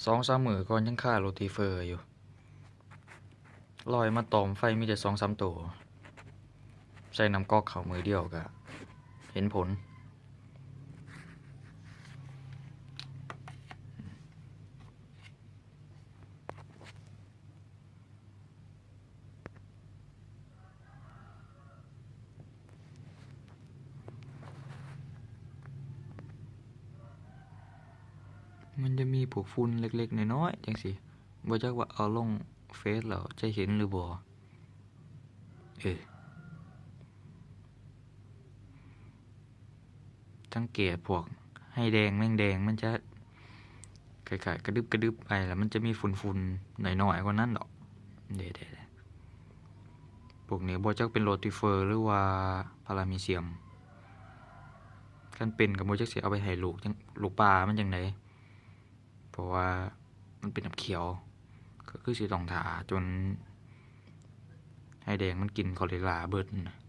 ສອງສາມມື້ກ່ອນຍັງຄາໂຣຕີເຟີຢູ່ ລອຍມາຕອມໄຟມີແຕ່ສອງສາມໂຕ ໃສ່ນ້ຳກອກເຂົ້າມື້ດຽວກະເຫັນຜົນ. ມັນຈະມີພວກຝຸ່ນເລັກໆນ້ອຍໆຈັ່ງຊີ້ ບໍ່ຈັກວ່າເອົາລົງເຟສແລ້ວຈະເຫັນຫຼືບໍ່. ເອີ ສັງເກດພວກໄຮແດງແມງແດງ ມັນຈະຄ້າຍໆກະດຶບກະດຶບໄປ ແລ້ວມັນຈະມີຝຸ່ນໆນ້ອຍໆກວ່ານັ້ນດອກ. ເດ້ໆ ພວກນີ້ບໍ່ຈັກເປັນໂຣຕິເຟີ ຫຼືວ່າພາຣາມີຊຽມ. ຄັນເປັນກະບໍ່ຈັກຊິເອົາໄປໃຫ້ລູກ ລູກປາມັນຈັ່ງໃດ ເພາະວ່າມັນເປັນນ້ຳຂຽວ ກະຄືຊິຕ້ອງຖ້າຈົນໄຮແດງມັນກິນຄໍເຣລາເບິດນະ.